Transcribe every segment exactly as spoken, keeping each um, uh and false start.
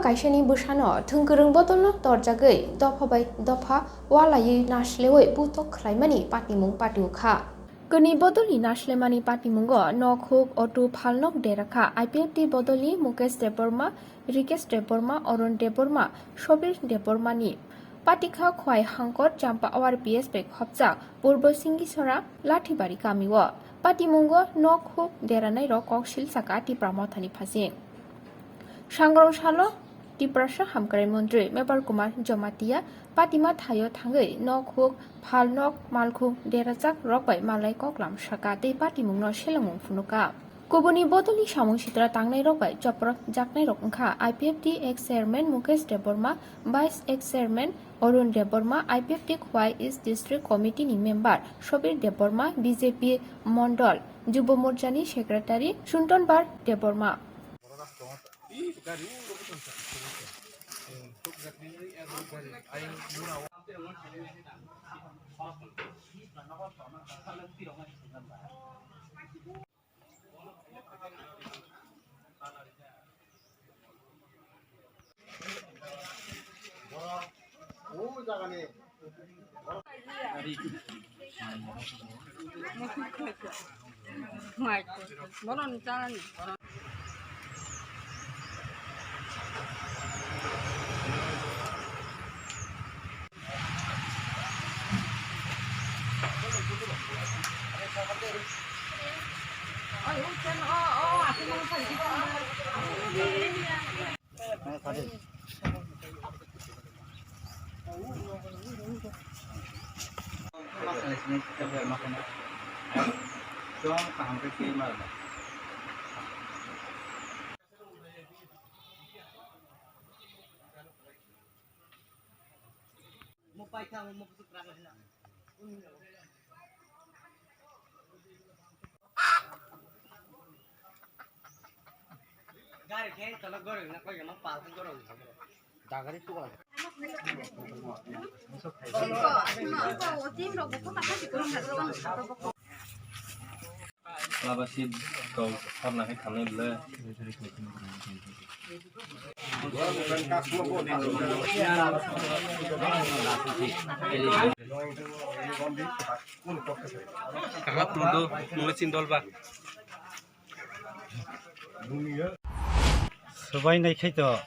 Kaisani bwsano thwngkwrwng bodolno torjagwi dopha bai dopha walaiwi naslewi butok khlaimani patimung patio kha. Kwnwi bodolni naslemani patimungo nok huk, auto, phalnok dera kha. I P F T bodolni Mukesh Debbarma, Rikesh Debbarma, Arun Debbarma, Sobir Debbarmani patikha Khwai Hangkor Champa R P S bai khopjak Purbo Singisora Lathibari kamio. Patimungo nok huk deranairok kok sil saka Tipra Mothani phasing. Sangrong salo Tiprasa Hamkrai Montri Mebar Kumar Jamatia patima thaio thangwi nok huk, phalnok, malkhung derajak rok bai malai koklam saka tei patimungno selengmung phunuka. Kubuni bodolni samung sitra tangnairok bai chopropjaknairok wngkha I P F T ex chairman Mukesh Debbarma, vice ex chairman Arun Debbarma, I P F T Khwai East District Committee ni member Sobir Debbarma, B J P Mondol Jubo Morcha ni secretary Sunton Bar Debbarma. Laba si tol horna hai khamnai bwle. Kahap mudo, mungli sindol ba. Swbai nai khai to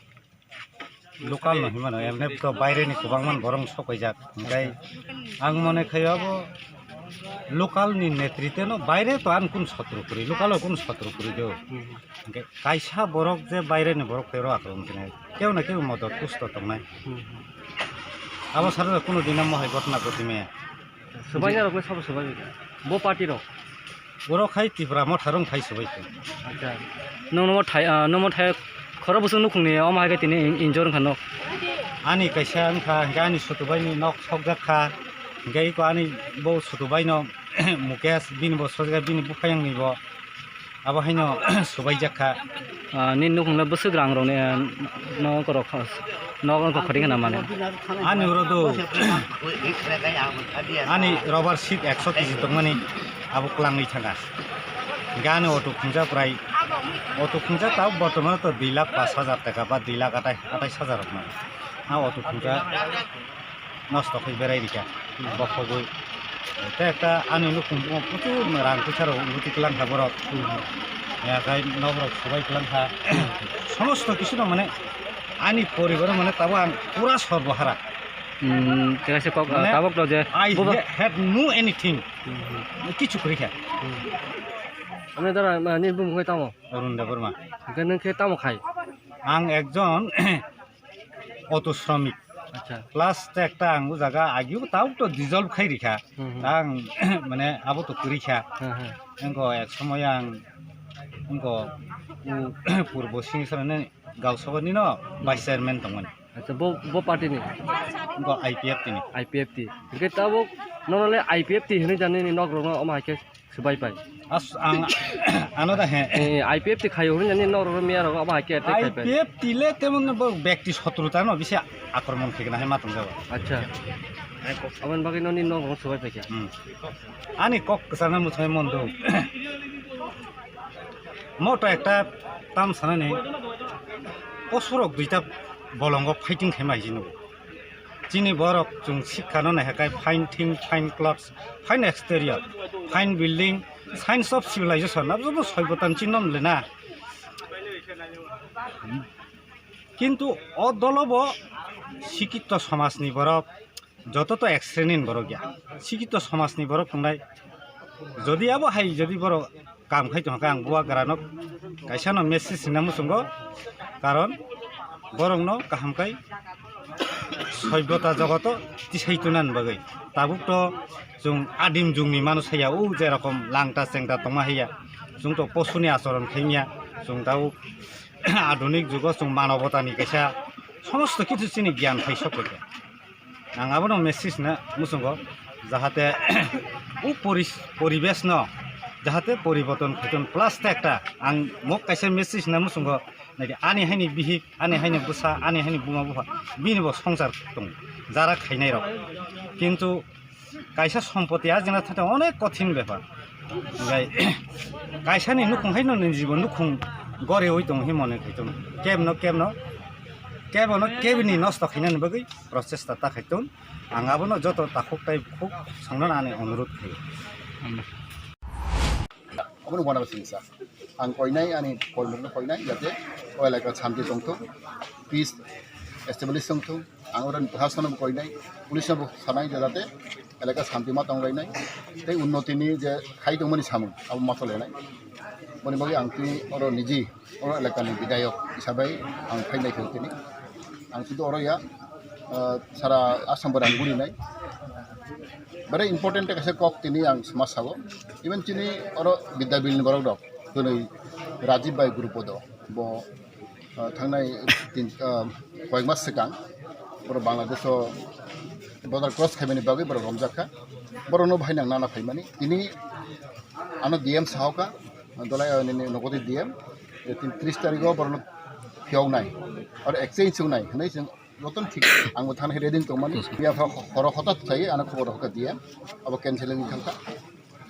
local no hinmano, emne to baire ni kwbangma borok sok paijak. Hingkai ang mone khai abo local ni netrite no baire to ang kun sotro kuri, local o kun sotro kuri do. Hingke kaisa borok je baire ni borok phai oro akromon khe nai, kebo na kebo modot kusto tongnai. Hmm. Abo sara kuno dina mohai gotna gotime. Swbaina rok le sabo swbai bai. Bo party rok. Borok hai Tipra Motha rong phai swbai khe. Acha. Nong nomo thai, ah, nomo thai khoro busung nukhung ni omo hai khe tini in-, injor wngkha nok. Ani kaisa wngkha, hingke ani sutubai ni nok sokjak kha, hingke iko ani bo sutubai no Mukesh bini bo sojak bini buphayang ni bo. Abo haino subaijak kha. Ah, nini nukhung le bwswk rang rok ni, ah, nok rok, nok wngkha khori khna mane. Ani oro do, ani rubber sheet ekso kg tongmani abo kwlangwi thangkha. Gani auto khungjak bwrai, auto khungjak tabuk bortomano to dui lakh pash hajar taka ba dui lakh atai, atai hajar rok mano. A auto khungjak. Nosto khe berai rikha bokhogwi. Tei ekta ani nukhung o prochur rang poisa rok uti kwlangkha borok. Yakhai nok rok subai kwlangkha. Somosto kisu no mane ani poribar mane tabo ang pura sorbohara. Hmm, tei kaisa kok, mane, tabok to je I bobo ha-, had no anything. Hmm, hmm. Kichu kwrwi kha. Hmm. Ani dara, ma, ni bumung khe tamo? Arun Debbarma. Hingke nung khe tamo khai? Ang ekjon auto shramik. Acha. Plus te ekta ang o jaga agio tau to dissolve khai rikha. Hmm, hmm. Ang mane abo to kwrwi kha. Hmm, hmm. Engko ek somoy ang engko u Purbo Singh Sara ni Gausabha ni no vice chairman tongmani. Acha, bo, bo party ni? Engko I P F T ni. I P F T. Hingke tabuk nono le I P F T hinui jani ni nok rok no omo hai khe Swbai pai. As-, ang, ano da he. Eh, I P F T khai hwnwi nani norok miya rok abo hai khe attack khai pai. I P F T le temon bo bekti sotruta no bisi akromon khaigena hai ma tong jago. Acha. Aboni bagwi noni norok swbai pai kha. Hmm. Ani kok kwchana mwthangwi mon do. Mota ekta tam sanani. Posurok duita bolongo fighting khaima hai nugo. Chini borok chwng sikkha no naiha khai fine thing, fine clothes, fine exterior, fine building, signs of civilization, abo joto soibota ni chinno le na. Kintu o dolo bo sikito somaj ni borok, joto to ek sreni ni borok ya, sikito somaj ni borok tongnai. Jodi abo hai jodi borok kam khai tongkha, ang bubagra no kaisa no message rina muchungo, karon borok no kaham khai soibota jogoto tisai tunani bagwi. Tabuk to chwng adim jugni mano saya, o jerokom langta chengta tongma haiya, chwng to posuni achoron khaimya, chwng tabuk adunik jugo chwng manobotani kaisa somosto kichu chini gyan phai sokphaikha. Ang abono message na muchungo, jahate o poris-, poribesh no jahate poriborton khaitun, plus ta ekta ang mok kaisa message na muchungo, naidi ani haini bihik, ani haini bwsa, ani haini buma bupha, bini bo songsar tong jara khainai rok, kintu kaisa sompoti ajina thate onek kothin bepar. Gai kaisa ni nukhung haino ni jibon nukhung gore oi tong himo ne khaitum, kebno kebno kebono kebini nosto khainani bagwi prochesta ta khaitun. Ang abono joto takhuk tai khuk songno ani onurut khaio. Abono wana singsa. Ang koinai ani kormokno koinai jate o elaka shanti tongthung, peace establish tongthung. Ang oro ni proshasano bo koinai, police no bo sanai jate elaka shanti ma tonglainai. Tei unnoti ni je khai tongmani samung abo ma tonglainai. Boni bagwi ang tini oro niji oro elakani bidayok hisabai ang phainai khe tini. Ang sudu oro ya, ah, sara Assam borang gurinai. Very important kaisa kok tini ang sma sao. Even chini oro Bidya Bill ni borok rok, tini Rajiv Bhai Gurupodo, bo, ah, thangnai tin, ah, koyek mas swkang borok Bangladesh o border cross khaimani bagwi borok romjak kha. Borok no bahai nang nana phaimani. Tini ano D M sahoka, Dolai, ah, nini nogodi D M, je tin tris tarikh o borok no phiyok nai, oro exchange wngnai hinwi chwng jotono thik, ang bo thangna khe ready wng tongmani. Phiya pha horo hotat khlaiwi ano khobor rwkha D M, abo cancel wngwi thangkha.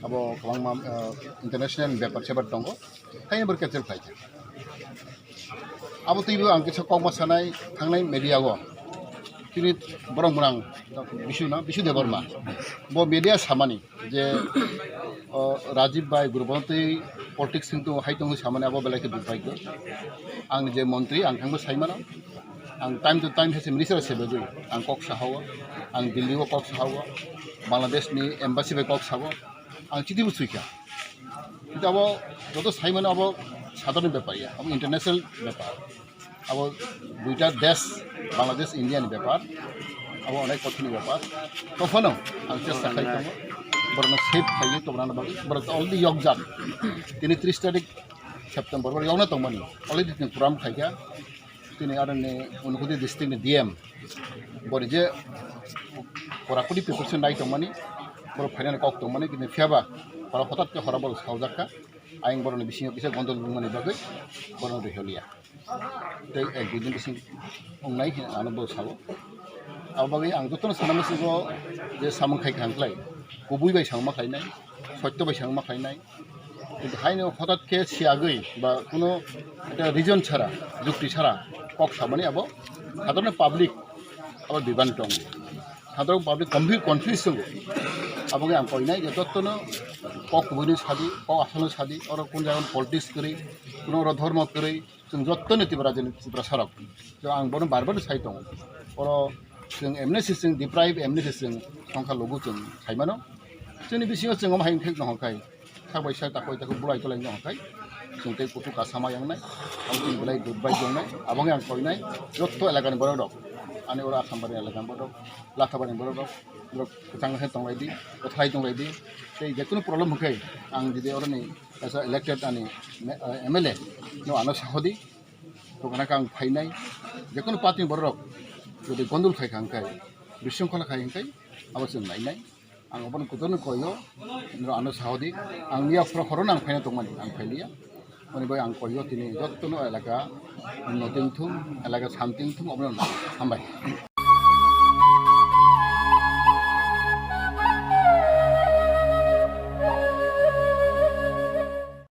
Abo kwbangma, ah, international bepar sebar tongo, haino bo cancel khlaikha. Abo twibo ang kisa kokma sanai thangnai media o, chini borok mwnang Bisu na, Bisu Debbarma, bo media samani je, o, Rajiv Bhai Gurupodo twi politics wng tongo, hai tongo samani abo belai khe dukbagyo. Ang je montri, ang thangbo saimano. Ang time to time hai se minister se bagwi ang kok sahao, ang Delhi o kok sahao, Bangladesh ni embassy bai kok sao, ang chiti bo suikha. Kintu abo joto saimano abo sadharoni bepar ya, abo international bepar. Abo duita desh, Bangladesh, India ni bepar. Abo onek kothini bepar. Tophano ang chesta khai tongo. Borokno safe khlaiwi tongna bagwi. Borok already yokjak. Tini tris tarik September, borok yokna tongmani. Already tini program khaikha. Tini aroni Unakoti district ni D M. Bori je korakoti preparation nai tongmani. Borok phainani kok tongmani. Tini phiyaba horo hotat khe horo borok saojakha. Ayang borokni bisingo kisa gondol wngmani bagwi borokno riholiya. Tei ek dui din bising wngnai hwnwi ano bo sao. Abo bagwi ang jotono sana muchungo je samung khai kaham khlai, kubui bai samung ma khlainai, sotto bai samung ma khlainai. Kintu haino hotat khe siyagwi ba kuno ekta reason chara, jukti chara kok samani abo sadharon public abo bibani tongo. Sadharon public confuse, confuse tongo. Abo bagwi ang koinai je jotono kok kubuino sadi, kok asalno sadi, oro kun jaga politics kwrwi, kuno oro dhormo kwrwi, chwng jottoni Tripura rajyoni Tiprasa rok. To ang bono bar bar sai tongo. Oro chwng M N C chwng deprive, M N C chwng songkha logo chwng sai mano. Chwngni bisingo chwng omo hai wngkhe nahor khai. Sak bai sak, tak bai tak bulai tolai wngkha khai. Chwng tei kutu kasa ma yang nai. Ang chwng belai dut bai jong nai. Abang yang koi nai. Jotto elaka ni borok rok. Ani oro Asambari elaka ni borok rok. Lathabari borok rok. Borok kwchang khe tong lai di. Kwthai tong lai di. Tei je kunu problem hwnkhe ang jodi oro ni kaisa elected ani me-, eh, M L A no ano sahodi. Tokana kang phainai, jekunu party ni borok rok jodi gondol khai kha hwnkhe, bisingkhola khai hwnkhe, abo chwng nainai. Ang obono kutorno koio, norok ano sahodi, ang miya phoro horo nang phaina tongmani, ang phailiya. Oni bai ang koio tini jottono elaka unnoti wngthung, elaka shanti wngthung, obono hambai.